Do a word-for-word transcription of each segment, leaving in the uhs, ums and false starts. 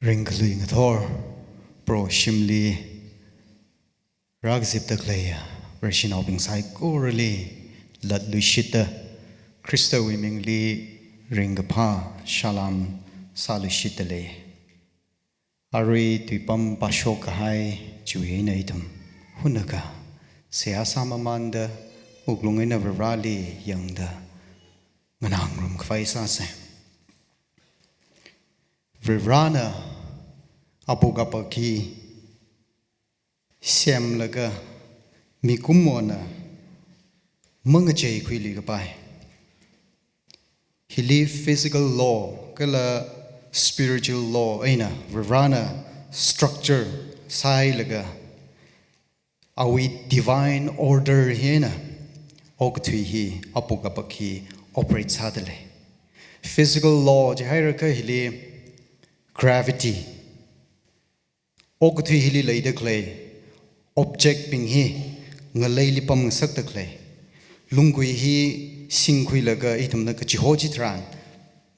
Ringkhalui ngathor, Proho shimli rākazipda khaleiya Vareshinaobing saikorali latluishitta, Khristawui mingli ringkaphā salam sāluishitta lei. Arui tuipam pāshok kahai chiwui eina ithum hunakha seihā sāmamānda, wuklung eina Varivarali yangda nganāngarum khavai sāsa. Varivarana apuk apak hi semlaga mikumona mangacheikhuilui kapai. Hili physical law kala spiritual law eina Varivarana structure sāhailaga, awui divine order hi eina okathui hi, apuk apak hi operate sāda lei. Physical law jihairakha hili gravity, okathui hili leida khalei object bing hi ngaleili pamngasakda khalei. Lunggui hi singkhuilaga ithumna kachiho chitharan,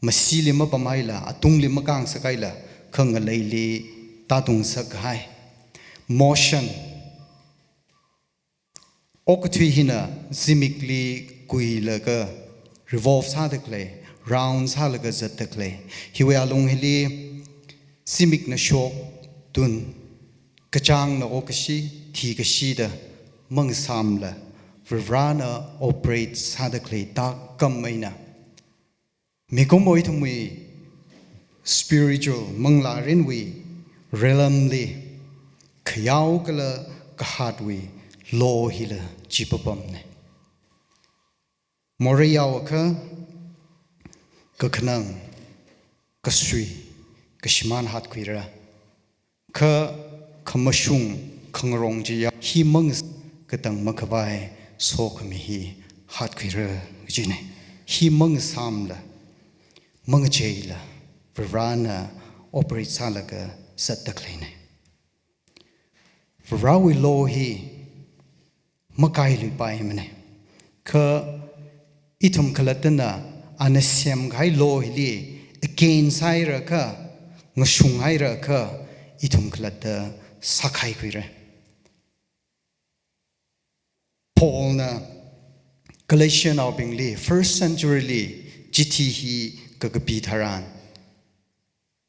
masili mapamhaila, atungli makāngasak haila, kha ngaleili tātungngasak kahai. Motion, okathui hina zimikli kuilaga revolve sāda khalei, round sālaga zatda khalei. Hiwui alung hili zimikna shok, tun, kachāngna okkashi, thikashi da mangasāmla, Varivarana operate sāda khalei tākam eina, mikumo ithumwui spiritual manglārinwui realm li khayao kala kahātwui law hila chi papamna. Morei yaokha kakhanang, kasui, kashimān hatkhuira. Kha khamashung khangarong chiya hi mang katang makhavai sokhami hi hatkhuira kajina. Hi mangasāmla, mangacheila, Varivarana operate sālaga zatda khaleina. Varivarawui law hi makailui paimana. Kha ithum khalattana ana semkahai law hili against hairakha, ngashung hairakha, ithum khalatta sākhaikhuira. Paulna Galatianaobingli, first century li chithi hi kakapi tharan,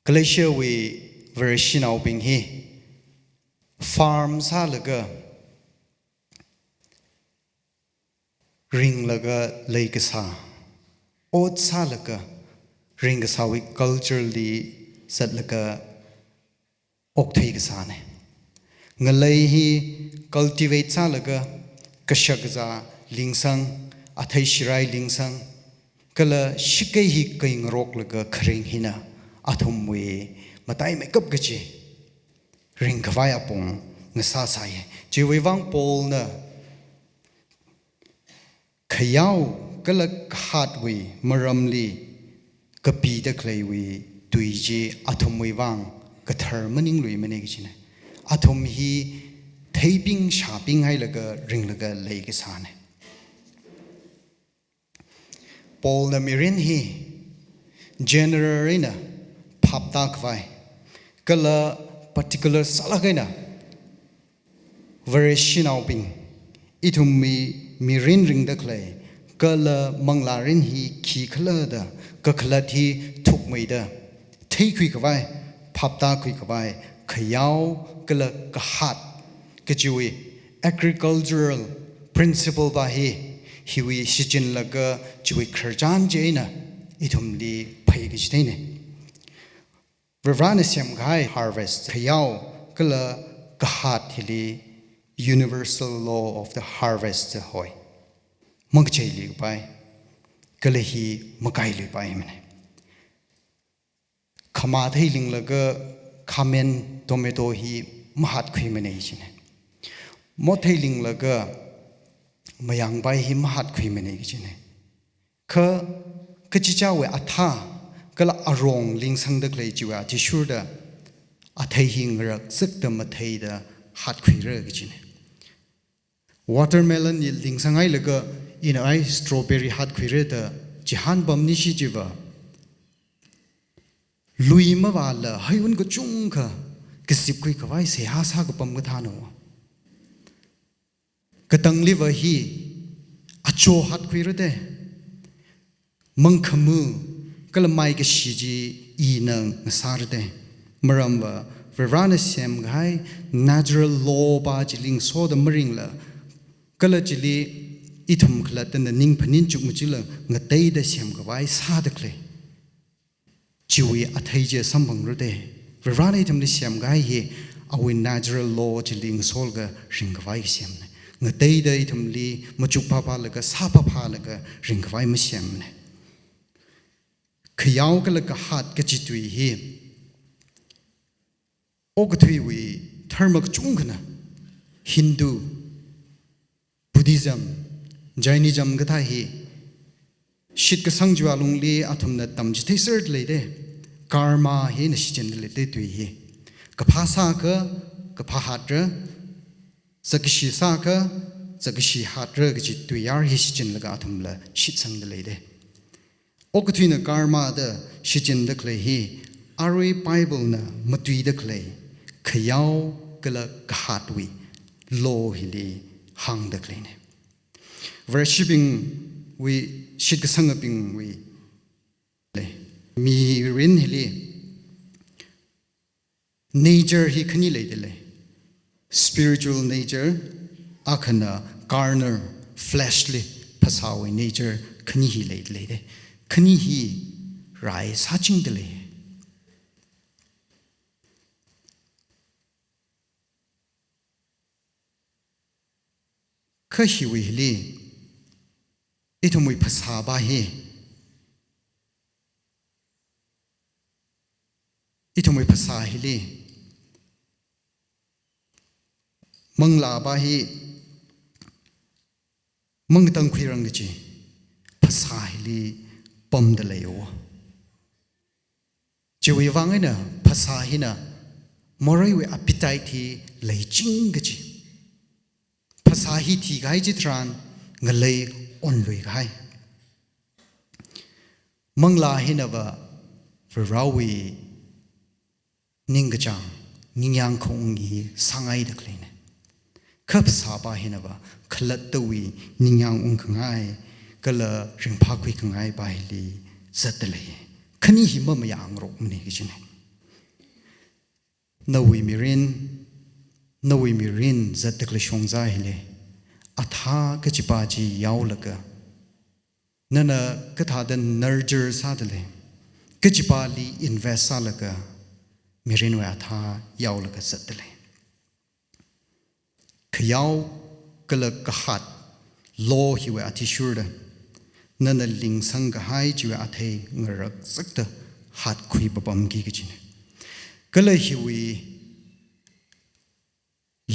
Galatiawui Vareshinaobing hi farm sālaga ringlaga leikasā, ot sālaga ringkasāwui culture li zatlaga okthui kasāna. Ngalei hi cultivate sālaga kashakazā lingsang, athei shirai lingsang, kala shakei hi kai ngaroklaga kharing hina athumwui mataimeikap kachi ringkhavai apong ngasāsai. Chiwui vang Paulna khayao kala kahātwui maramli kapida khaleiwui tui chi athumwui vang kathar maningluimana kachina. Athum hi theibing shabing hailaga ringlaga leikasāna. Paulna mirin hi general eina phaptākhavai, kala particular sālāk eina Vareshinaobing, ithumwui mirin ringda khalei, kala manglārin hi khikhala da, kakhalat hi thukmeida theikhuikhavai, phaptākhuikhavai, khayao kala kahāt kachiwui agricultural principle pa hi, hiwui shichinlaga chiwui khararchan chi eina ithumli phei kachitheina. Varivarana semkahai harvest, khayao kala kahāt hili universal law of the harvest hoi mangacheiluipai, kala hi makailuipaimana. Khama theilinglaga khamen, tomato hi mahatkhuimana kachina. Mot theilinglaga mayangpai hi mahatkhuimana kachina. Kha kachichāwui athā kala arong lingsangda khalei chiwui athishurda athei hi ngarakzakda matheida hatkhuira kachina. Watermelon hi lingsang hailaga ina ai strawberry hatkhuira da chihān pamnishi chiva, Lui mavāla heiwun kachungkha kazipkhui khavai seihā sākapam kathāna. Katangliva hi acho hatkhuira de. Mangkhamu kala maikashi chi ina ngasāra de. Maramva Varena semkahai natural law pa chili ngasoda maringla, kala chili ithum khalattana ning phaning chukmajila ngateida semkhavai sāda khalei. Chiwui athei chi samphangra de. Varena ithumli semkahai hi awui natural law chili ngasolaga ringkhavai semna. Ngateida ithumli machuk phāphālaga, sā phāphālaga ringkhavai masemna. Khayao kala kahāt kaji tui hi okathuiwui dharma kachungkhana, Hindu, Buddhism, Jainism kathā hi shitkasang chiwui alungli athumna tamchitheiserdalei de. Karma hina shichindalei de tui hi. Kaphā sākha, kaphā hātra, zakkashi sākha, zakkashi hātra kaji tuiyār hi shichinlaga athumla shitsangdalei de. Okathuina karma da shichinda khalei hi, arui Bible na matuida khalei khayao kala kahātwui law hili hāngda khaleina. Vareshibingwui, shitkasangabingwui lei. Mirin hili nature hi khani leidalei. Spiritual nature, akhana carnal, fleshly, phasāwui nature khani hi leidalei de. Khani hi rai sāchingdalei. Kha hiwui hili, ithumwui phasā pa hi, ithumwui phasā hili, manglā pa hi, mangatangkhuirang kaji, phasā hili pamdalei o. Chiwui vang eina phasā hina moreiwui appetite hi leiching kaji. Phasā hi thikahai chitharan ngalei onlui kahai. Manglā hinava Varewui ningkachāng, ningyāng khaung hi sāngaida khaleina. Kha phasā pa hinava khalattawui ningyāng ungkhangai, kala ringphākhui khangai pa hili zatdalei. Khani hi mamayāngarokmana kajina. Nawui mirin, nawui mirin zatda khalei shongza hili, athā kajipa chi yaolaga, nana kathāda nurture sādalei, kajipali invest sālaga, mirinwui athā yaolaga zatdalei. Khayao kala kahāt law hiwui athishurda, nana lingsang kahai chiwui athei ngarakzakta hatkhui papamki kajina. Kala hiwui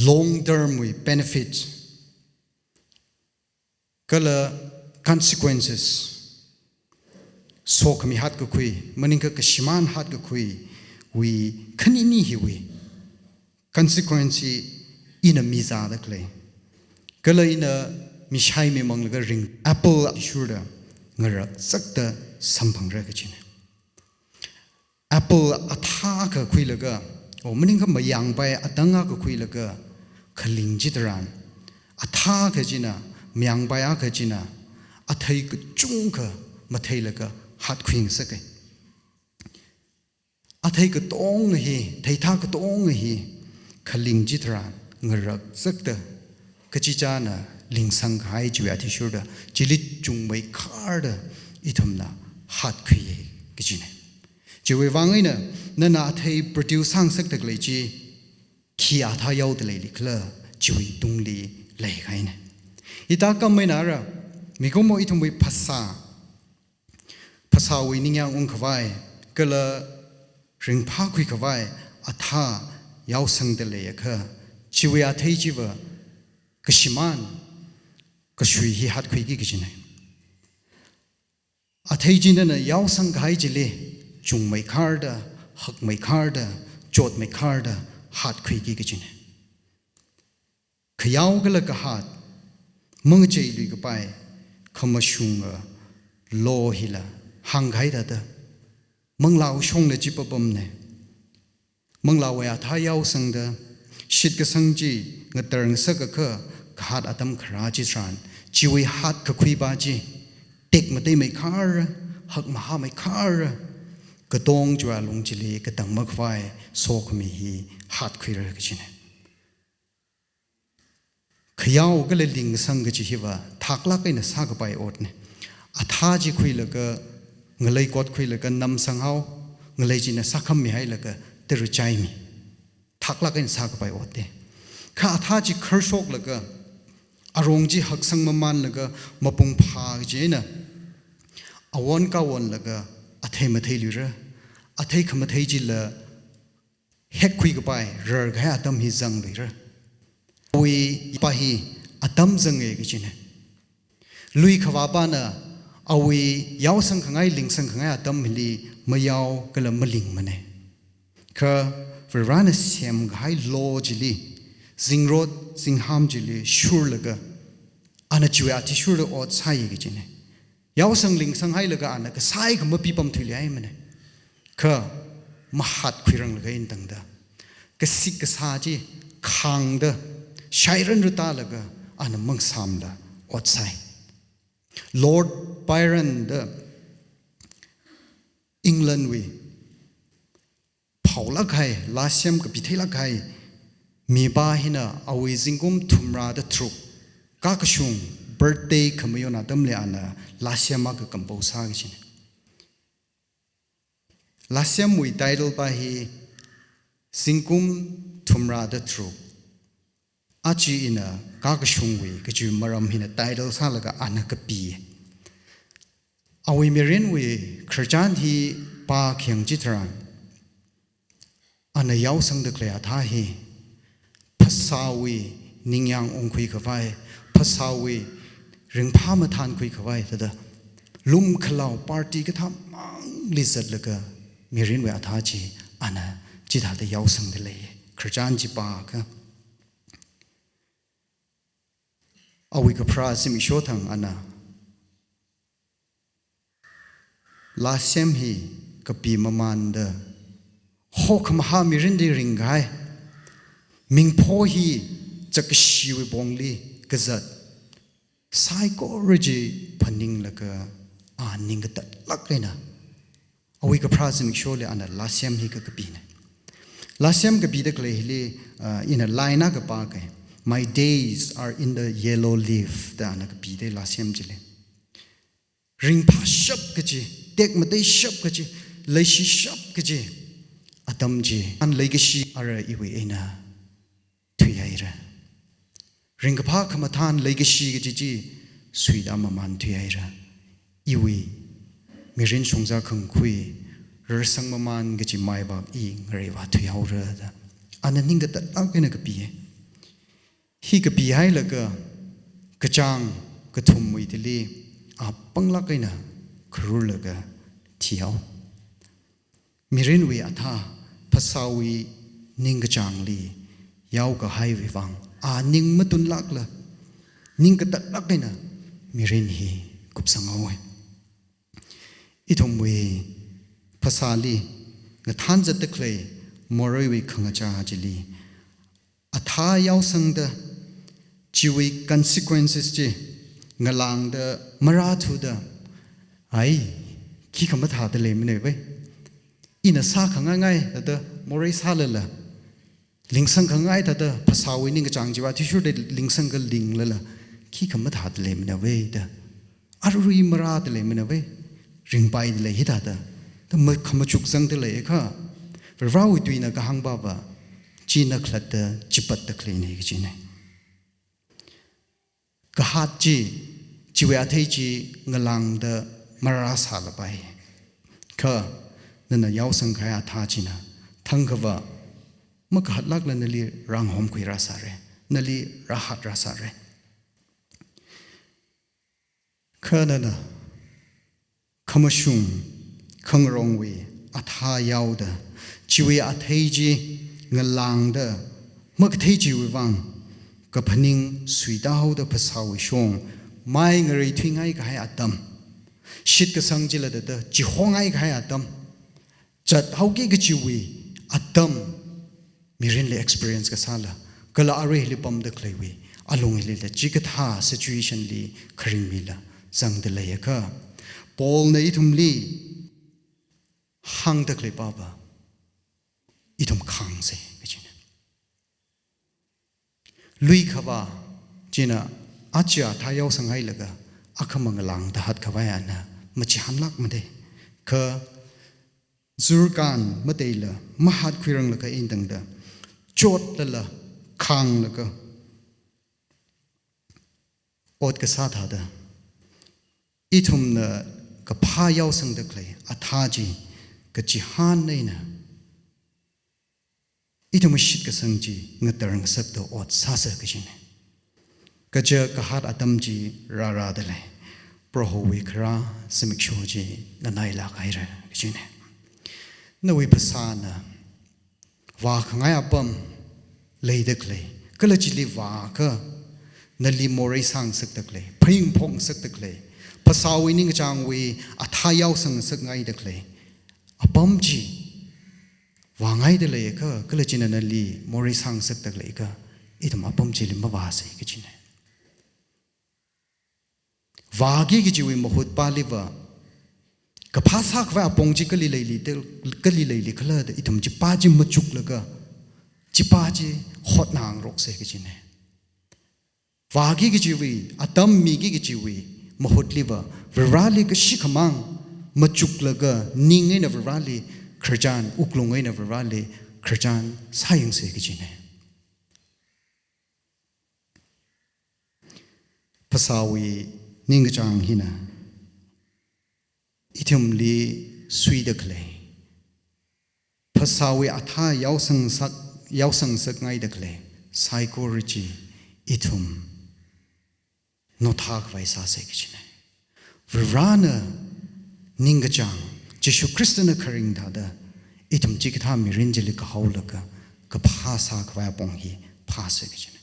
long term wui benefit, kala consequences, sokhami hatkakhui, maningakha kashimān hatkakhuiwui khanini hiwui consequence hi ina mizāda khalei, kala ina mishai mimanglaga ring apple shurda ngarakzakta samphangra kajina. Apple athā akha khuilaga, o maningakha mayāngpai atang akha khuilaga, khaling chitharan, athā akha china, mayāngpai akha china, athei kachungkha matheilaga hatkhuingasaka. Athei katonga hi, theithā katonga hi, khaling chitharan ngarakzakta, kachichāna lingsang kahai chiwui athishurda, chili chungmeikharda ithumna hatkhuiya kajina. Chiwui vang eina, nana athei produce sāngasakda khalei chi, khi athā yaodaleili khala, chiwui tungli leikahaina. Hithākha maina ara, mikumo ithumwui phasā, phasāwui ningyāng ungkhavai, kala ringphākhui khavai athā yaosangda leiakha, chiwui athei chiva kashimān, kashui hi hatkhuiki kajina. Athei chi nana yaosang kahai chili, chungmeikharda, hakmeikharda, chotmeikharda, hatkhuiki kajina. Khayao kala kahāt, mangachei luikapai, khamashunga law hila hāngkahai thāda, Manglāwui shongna chi papamna. Manglāwui athā yaosangda, shitkasang chi ngatar ngasakakha kahat atam kharā chitharan, chiwui hatkakhui pa chi tekmateimeikharra, hakmahāmeikharra, katong chiwui alung chili katang makhavai sokhami hi hatkhuira kachina. Khayao kala lingsang kachi hiva thaklāk eina sākapai otna. Athā chi khuilaga, ngalei kot khuilaga namsanghao, ngalei china sākhammihailaga tarachaimi. Thaklāk eina sākapai otna. Kha athā chi kharshoklaga, arong chi haksang mamanlaga, mapung phā kachi eina awon kawonlaga, athei matheiluira, athei khamathei chila hekkhui kapai, rarkahai atam hi zangluira. Awui pa hi atam zanga kachina. Lui khavāpana awui yaosang khangai, lingsang khangai atam hili mayao kala malingmana. Kha Varena semkahai law chili, zingrot zingham chili shurlaga, ana chiwui athishurda ot sāi kachina. Yaosang lingsanghailaga ana kasai kha mapipamthuiluihaimana. Kha mahatkhuiranglaga eina tangda, kasik kasā chi khāngda, shairan rutalaga ana mangasāmla ot sāi. Lord Byron da England wui phaolākhai, lāsem kapitheilākhai mipa hina awui zingkum thumrāda tharuk kakashung, birthday khamayon atamli ana lāsem akha compose sā kachina. Lāsemwui title pa hi zingkum thumrāda tharuk, aja ina kakashungwui kachi maram hina title sālaga ana kapi. Awui mirinwui khararchan hi pākhayang chitharan, ana yaosangda khalei athā hi phasāwui ningyāng ungkhui khavai, phasāwui ringphā mathānkhui khavai thāda, lumkhalao party kathāmangli zatlaga mirinwui athā chi ana chithāda yaosangda lei. Khararchan chi pākha, awui kapharā zimiksho thang ana lāsem hi kapi mamanda, hokhamaha mirinli ringkahai, mingpho hi chakkashiwui pongli kazat, saikora chi phaninglaga, a ning katatlāk eina awui kapharā zimiksholi ana lāsem hi kakapina. Lāsem kapida khalei hili, ah, ina line akha pākahai, "My days are in the yellow leaf," da ana kapida lāsem chili. Ringphāshap kachi, tekmateishap kachi, leishishap kachi atam chi, an leikashi ara iwui eina thuihaira. Ringkaphā khamathān leikashi kachi chi suida maman thuihaira. Iwui mirin shongza khangkhui, rarsang maman kachi maivak i ngareiva thuihaora da ana ning katatlāk eina kapiya. Hi kapihailaga kachāng kathumwui thili a panglāk eina kharurlaga thihao. Mirinwui athā phasāwui ningkachāngli yaokahaiwui vang a ning matunlākla, ning katatlāk eina mirin hi kupsanghaowa. Ithumwui phasāli ngathān zatda khalei moreiwui khangachā chili athā yaosangda, chiwui consequences chi ngalāngda marāthuda, ai, khikha mathāda leimana vai. Ina sākhangaingai thāda morei sālala, lingsang khangaingai thāda phasāwui ningkachāng chiva athishurda lingsang kalinglala, khikha mathāda leimana vai da, arui marāda leimana vai, ringpaida lei hithāda, da ma-, khamachuk zangda leiakha, Varewui tuina kahāng pava, china khalatta chipatda khaleina kachina. Kahat chi, chiwui athei chi ngalāngda marāsālapai. Kha nana yaosangkahai athā china thangkhava makahatlākla nali rāngahomkhui rāsāra, nali rāhat rāsāra. Kha nana khamashung khangarongwui athā yaoda, chiwui athei chi ngalāngda makathei chiwui vang kaphaning suitāhaoda phasāwui shong mai ngareithuingaikahai atam, shitkasang chila thāda chihongaikahai atam, chathaoki kachiwui atam mirinli experience kasāla, kala aruili pamda khaleiwui alung hilila chikathā situation li kharingmila zangda leiakha, Paulna ithumli hāngda khalei pava, ithum khāngsa kajina. Lui khavā china aja athā yaosang hailaga akhamang langda hatkhavai ana machihānlākmade. Kha zurkān mateila mahatkhuiranglaga eina tangda chotlala khānglaga ot kasā thāda, ithumna kaphā yaosangda khalei athā chi kachihān eina ithumwui shitkasang chi ngatar ngasakda ot sāsa kajina. Kaja kahat atam chi rārāda lei. Prohowui kharā zimiksho chi nganailāk haira kajina. Nawui phasāna vākhangai apam leida khalei, kala chili vāakha nali morei sāngasakda khalei, phaning phokngasakda khalei, phasāwui ningkachāngwui athā yaosang ngasakngaida khalei apam chi vāngaida leiakha, kala china nali morei sāngasakda khaleiakha, ithum apam chili mavāsa kajina. Vāki kajiwui mahut paliva, kaphā sākhavai apong chi kali leili, kali leili khala da ithum chipa chi machuklaga, chipa chi hotnāngaroksa kajina. Vāki kajiwui, atam miki kajiwui mahutliva, Vareli kashi khamang machuklaga, ning eina Vareli khararchan, wuklung eina Vareli khararchan sāyangsa kajina. Phasāwui ningkachāng hina ithumli suida khalei, phasāwui athā yaosangsak, yaosangngasakngaida khalei saikora chi ithum nothākhavai sāsa kajina. Varena ningkachāng, Jishu Khristana kharing thāda, ithum chikathā mirin chili kahaolaga, kaphā sākhavai apong hi phāsa kajina.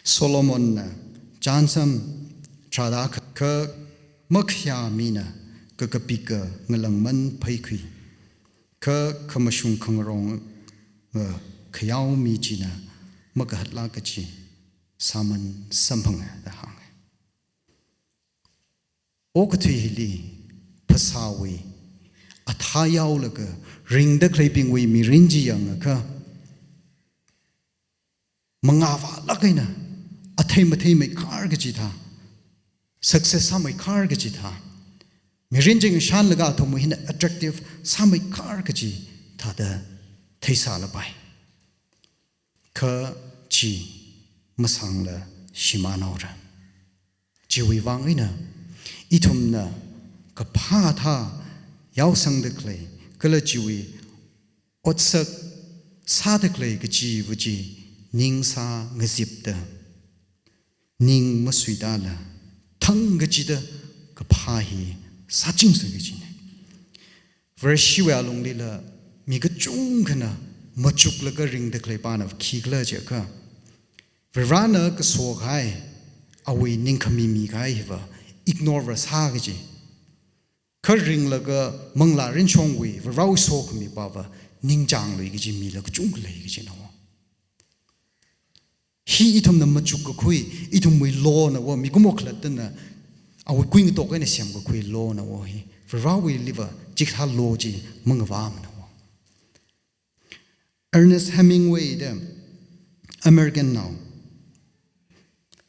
Solomonna chānsam tharāda kha, kha makhayā mina kakapika ngalāngman phaikhui, kha khamashung khangaronga khayao mi china makahatlāk kaji sāman samphanga da hānga. Okathui hili phasāwui athā yaolaga ringda khaleibingwui mirin chi yangakha, mangā vālāk eina athei mathei meikhar kaji thā, success sāmeikhar kaji thā, mirin chi ngashanlaga athumwui hina attractive sāmeikhar kaji thāda theisālapai. Kha chi masangla shimānhaora. Chiwui vang eina ithumna kaphā athā yaosangda khalei, kala chiwui otsak sāda khalei kachiva chi ning sāngazipda, ning masuitāla, thang kachida kaphā hi sāchingsa kajina. Vareshiwui alunglila mi kachungkhana machuklaga ringda khalei pana khikhala jiakha, Varena kaso kahai, awui ningkhami mikahai hiva ignore sā kaji. Kha ringlaga manglā rinshongwui Varewui sokhami pava ningchānglui kaji mila kachungkha lei kajina wo. Hi ithumna machuk kakhui, ithumwui lawna wo, mikumo khalattana awui kuingatok eina semkakhui lawna wo hi, Varewuiliva chikathā law chi mangavāmana wo. Ernest Hemingway da American nao,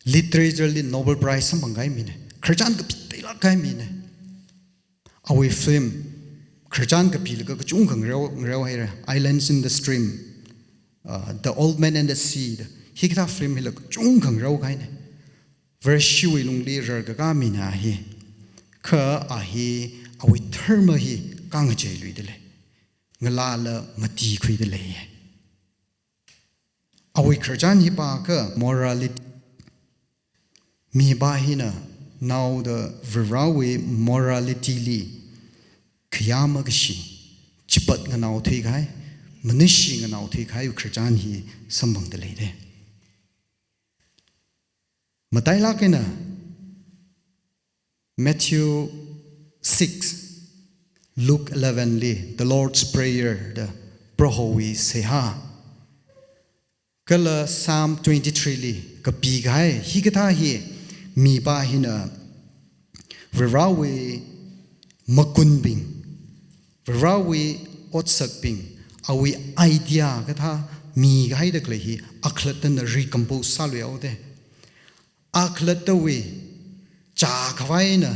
literature li Nobel Prize samphang kahai mina, khararchan kapi peilāk kahai mina. Awui film, khararchan kapilaga kachungkha ngareo, ngareo haira, Islands in the Stream, uh, The Old Man and the Sea, da, hikathā film hila kachungkha ngareo kahaina. Vareshiwui lungli rarkakā mina hi, kha a hi awui dharma hi kāngacheiluida lei. Ngalāla matikhuida lei. Awui khararchan hi pākha morality. Mipā hina naoda Varewui morality li khayā makashi, chipat nganaothui kahai, manushi nganaothui kahai khararchan hi samphangda leida. Matailāk eina Matthew six, Luke eleven li, the Lord's Prayer da, Prohowui seihā. Kala Psalm twenty-three li, kapikahai, hikathā hi, mipā hina, Varewui makunbing, Varewui otsakbing, awui idea kathā, mikahaida khalei hi, akhalattana recompose sāluihaoda. Akhalattawui chākhavai eina,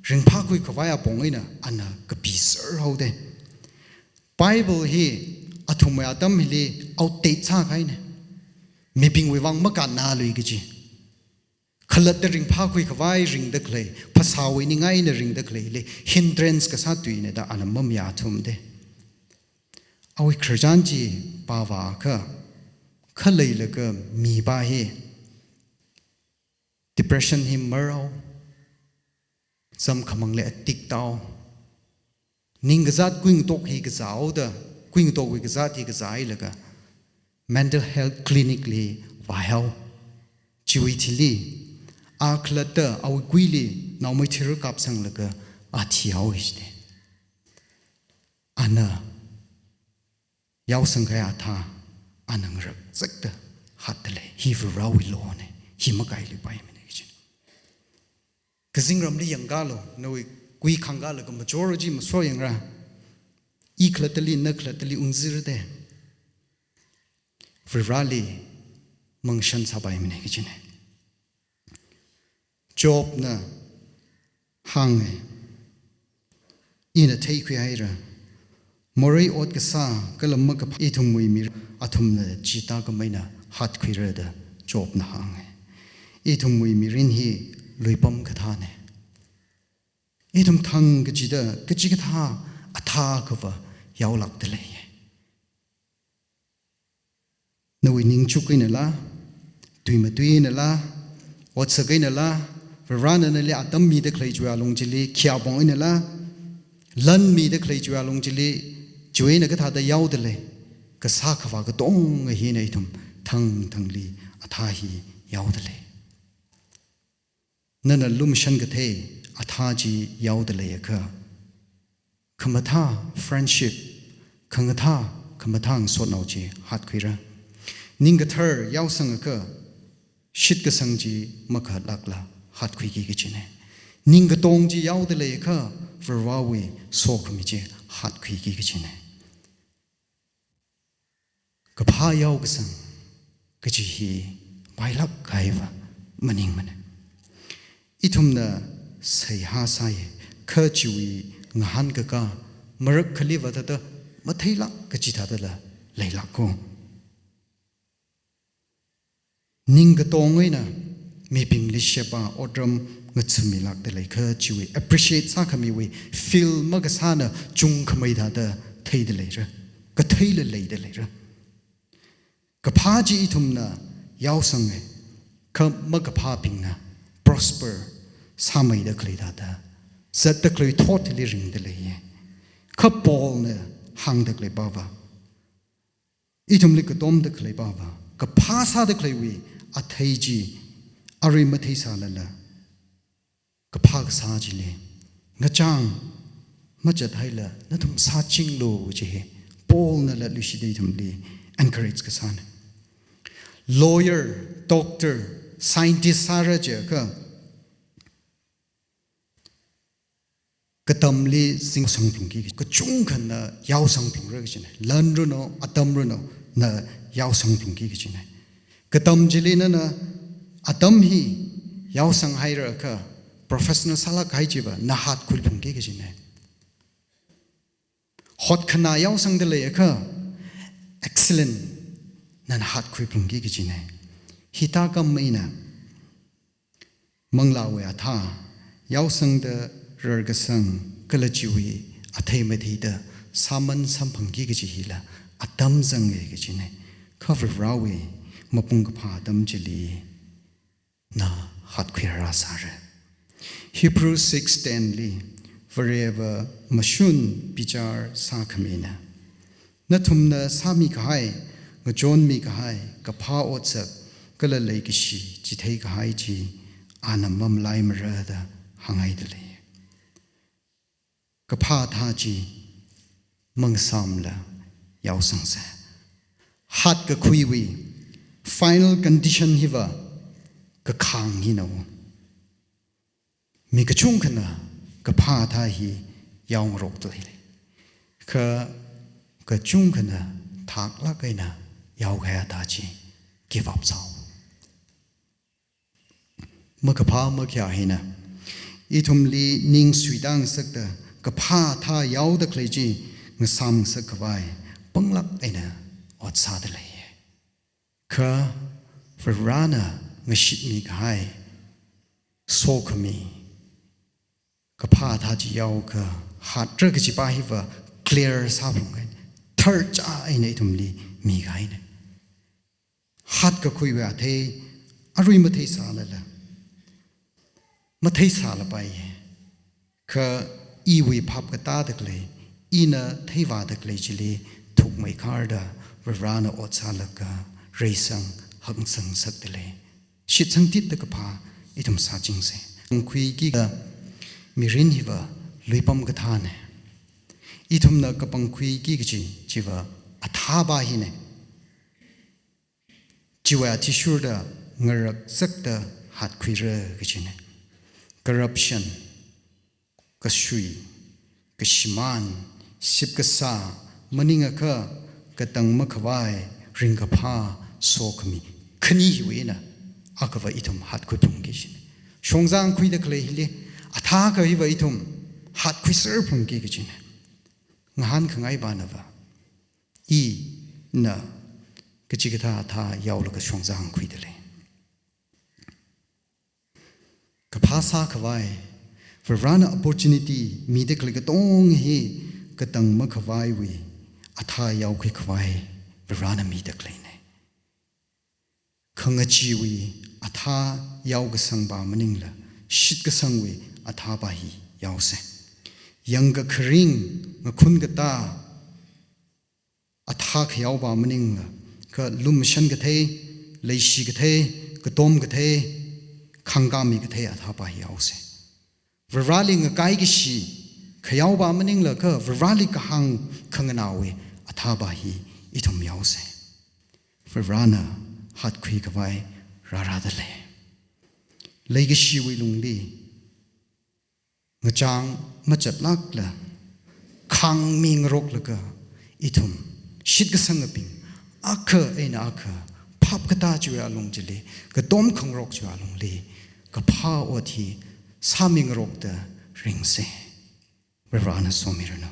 ringphākhui khavai apong eina, ana kapiserhaoda. Bible hi athumwui atam hili outdate sākahaina. Mibingwui vang makannalui kaji. Khalatta ringphākhui khavai ringda khalei, phasāwui ningai eina ringda khaleili, hindrance kasā tuina da ana mamayāthumda. Awui khararchan chi pāvākha, khaleilaga mipā hi, depression hi marhao, zam khamangli addict tāhao. Ningkazāt kuingatok hi kazāhaoda, kuingatokwui kazāt hi kazāhailaga, mental health clinic li vāhao. Chiwui thili, akhalatta awui kuili, naomei thira kapsanglaga, athihao jida. Ana yaosang kahai athā, ana ngarakzakta hātdalei. Hi Varewui lona, hi makaili paimana kaji. Kazingramli yangkalo, nawui kui khangkalaga majority maso yangra. I khalattali, na khalattali ungzirda. Vareli mangashan sāpaimana kajina. Jobna hānga, ina theikhuihaira. Morei ot kasā, kala makaphā ithumwui mi athumna chithākhamei eina hatkhuira da Jobna hānga. Ithumwui mirin hi luipam kathāna. Ithum thang kachida, kachikathā athā akhava yaolākdalei. Nawui ningchuk einala, tui matui einala, otsak einala, Varena nali atam mida khalei chiwui alung chili, khi apong einala, lan mida khalei chiwui alung chili, chiwui eina kathāda yaodalei, kasā khavā katonga hina ithum thang thangli athā hi yaodalei. Nana lumashan kathei athā chi yaodaleiakha, khamathā friendship, khangathā, khamathā ngasotnao chi hatkhuira. Ningkathar yaosangakha, shitkasang chi makhatlākla hatkhuiki kajina. Ningkatong chi yaodaleiakha, Varewui sokhami chi hatkhuiki kajina. Kaphā yaokasang kaji hi mailāk kahaiva maningmana. Ithumna seihā sāya, kha chiwui ngahānkakā, marak khaliva thāda matheilāk kaji thādala leilāka. Ningkatong eina mibingli sheba otram ngathāmilākdalei, kha chiwui appreciate sākhamiwui feel makasāna chungkhamei thāda theidaleira, katheila leidaleira. Kaphā chi ithumna yaosanga, kha makaphābingna prosper sāmeida khalei thāda, zatda khalei thotli ringdaleiya. Kha Paulna hāngda khalei pava, ithumli katomda khalei pava, kaphā sāda khaleiwui athei chi, arui matheisālala, kaphā kasā chili ngachang machathaila nathum sāchinglu chi hi, Paulnala luishida ithumli encourage kasāna. Lawyer, doctor, scientist sāra chiakha, katamli zing yaosangphungki, kachungkhana yaosangphungra kajina. Lan runo, atam runo, na yaosangphungki kajina. Katam chili nana atam hi yaosanghaira kha, professional sālāk kahai chiva na hatkhuiphungki kajina. Hotkhanā yaosangdaleiakha, excellent nana hatkhuiphungki kajina. Hithākhamei eina manglāwui athā yaosangda rarkasang kala chiwui athei matheida sāman samphangki kaji hila atam zanga kajina. Kha Varewui mapung kaphā atam chili na hatkhuira sāra. Hebrews six ten li, Vareva mashun bichar sākhamina. Nathumna sāmikahai, ngachonmikahai, kaphā otsak, kala leikashi chitheikahai chi, ana mamalaimara da hānghaidalei. kaphā athā chi mangasāmla yaosangsa. Hatkakhuiwui final condition hiva kakhāng hina. Mi kachungkhana kaphā athā hi yaongarokta lei. Kha kachungkhana thaklāk eina yaokahai athā chi give up sāhaowa. Makaphā makhayā hina, ithumli ning suitāngasakta kaphā athā yaoda khalei chi ngasāmngasak khavai panglāk eina ot sāda lei. Kha Varena ngashitmikahai sokhami kaphā athā chi yaokha hatra kajipa hiva clear sāphalunghai, tharchā eina ithumli mikahaina. Hatkakhuiwui athei arui matheisālala, matheisālapaiya. Kha iwui phap katāda khalei, ina theivāda khalei chili thukmeikharda Varena ot sālaga reisang hangsang ngasakta lei. Shitsangtitda kaphā ithum sāchingsa. Pangkhuiki kaji mirin hiva luipam kathāna. Ithumna kapangkhuiki kaji chiva athāpa hina. Chiwui athishurda ngarakzakta hatkhuira kajina. Corruption, kasui, kashimān, sipkasā, maningakha katang makhavai, ringkaphā, sokhami khani hiwui eina akhava ithum hatkhuiphungki kajina. Shongzā ngakhuida khalei hili athā akha hiva ithum hatkhuiserphungki kajina. Ngahānkhangai panava, ina kachikathā athā yaolaga shongzā ngakhuida lei. Kaphā sākhavai, Varena opportunity mida khalei katonga hi katang makhavaiwui athā yaokhui khavai Varena mida khaleina. Khangacheewui athā yaokasangpa maningla, shitkasangwui athāpa hi yaosa. Yangkakharing, ngakhun katā athā khayaopa maningla, kha lumashan kathei, leishi kathei, katom kathei, khangkāmi kathei athāpa hi yaosa. Vareli ngakai kashi khayaopa maningla, kha Vareli kahāng khanganāwui athāpa hi ithum yaosa. Varena hatkhui khavai rārāda lei. Leikashiwui lungli ngachang machatlākla, khāngmingaroklaga, ithum shitkasangabing, akha eina akha phap katā chiwui alung chili, katom khangarok chiwui alungli kaphā ot hi sāmingarokta ringsa. Varena somiranu.